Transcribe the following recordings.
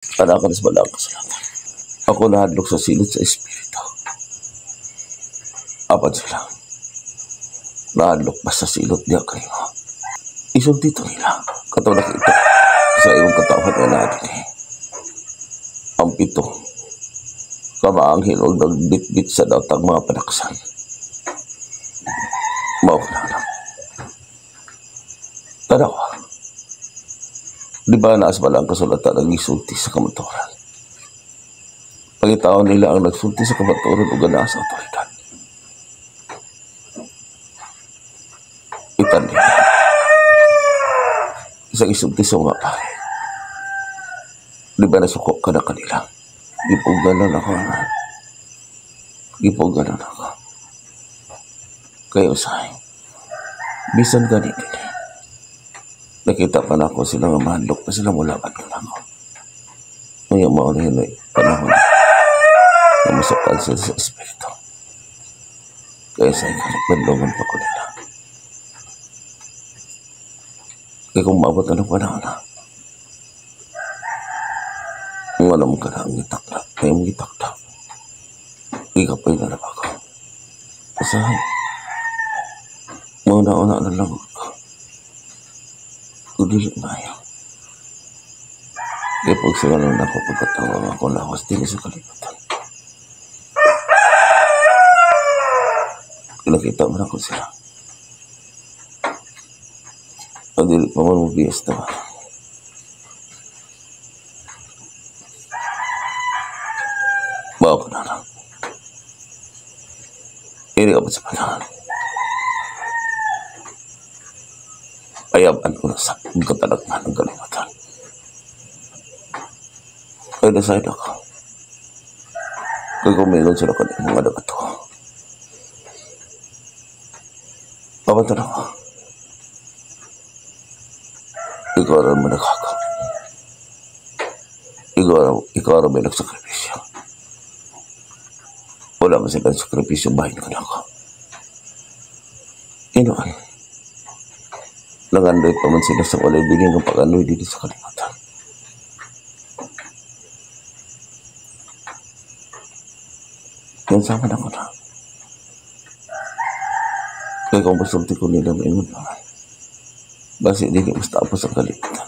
Anak sa balang kasulatan. Ako nahadlok sa silot sa espiritu. Apan sila. Nahadlok pa sa silot niya kanimo. Isulti to nila. Katong nakita sa imong katawhan nga naa dinhi. Ang pito ka mga anghel og nagbitbit sa datang mga panaksan. Mao ka na, anak. Tanawa. Di ba naa sa balang kasulatan ang gisulti sa kamatuoran? Pangitaon nila ang nagsulti sa kamatuoran ug naa sa otoridad. Itan nila. Sa gisulti sa mga pare. Di ba nasuko ka na kanila? Gipuganan ako, anak. Gipuganan ako. Kayo usahay. Bisan gani dinhi. Nakita pa na ako sila nga mahadlok pa sila mulaban ka nako. Ngayon mao na yun ay panahon na masukan sila sa espiritu. Kaya sa ikaw, pa ko nila. Kaya kung maabot na ng panahon na, kung alam ka na ang gitakda, kaya mong gitakda, ikapoy na na ako. Usahay, mauna-una na lang ko. Kung dili maayo. Kaya pag sila lang ako pagkatawa nga ako lawas din sa kalibutan. Nakita mo na ko sila. Ang dili pa man mo biyas naman. Bawa ko na lang. Ini ka pa sa panahon. Ayaban ko na sa katalagman ng kalimutan. Kaya decide ako. Kaya kumingon sila kanila mga nagato. Papunta ako. Ikaw rin mo nagkaka. Ikaw rin may nagsakripisyo. Wala man silang sakripisyo, bahin ko na ako. Inuan. Nangandoy pa man sila sa walay bilin ng pag-andoy dito sa kalimutan. Yan sama na ko na. Kaya kung masulti ko nila maingon naman. Basi dili mas tapos ang kalimutan.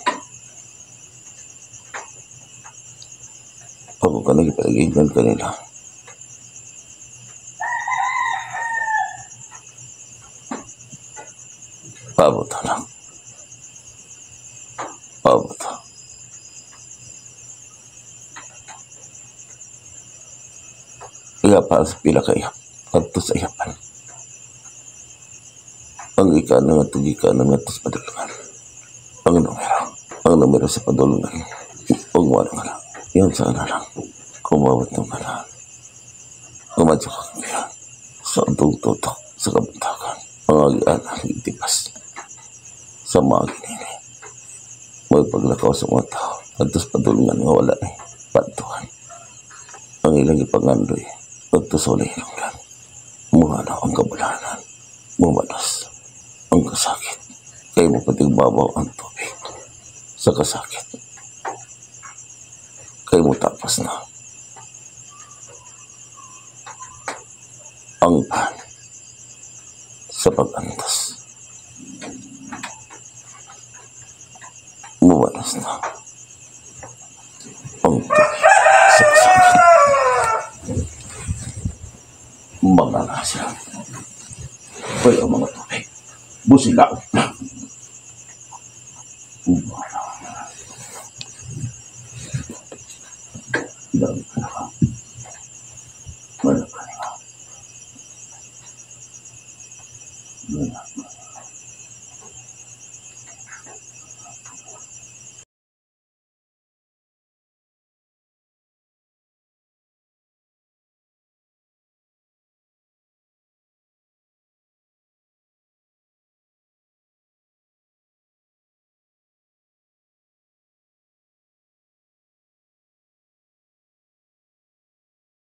Ako ka nagipalagingan kanila. Paabot anak. Paabot. Iya pa sa pila ka ihap. Kadto sa ihapan. Ang ika na nga tugi ka na nga sa padulungan. Ang numero. Ang numero sa padulungan. Huwag mo na lang. Yan sana lang. Kumawat ng panahon. Umadyo ka kaya. Sa utong tutok sa kabuntakan. Ang agian ang itipas. Sa mga ginini. May paglakaw sa mga tao. Adto sa padulungan nga wala ni pantuhan. Ang ilang ipangandoy. Adto sa walay hinungdan. Mga ang kabulanan. Mumanas ang kasakit. Kaya mo patigbabaw ang tubig sa kasakit. Kaya mo tapas na ang pan sa pag-antas. Mumanas na ang tubig sa kasakit. Mga sila. Kaya ang mga tubig. Busilaw na. Umaraw.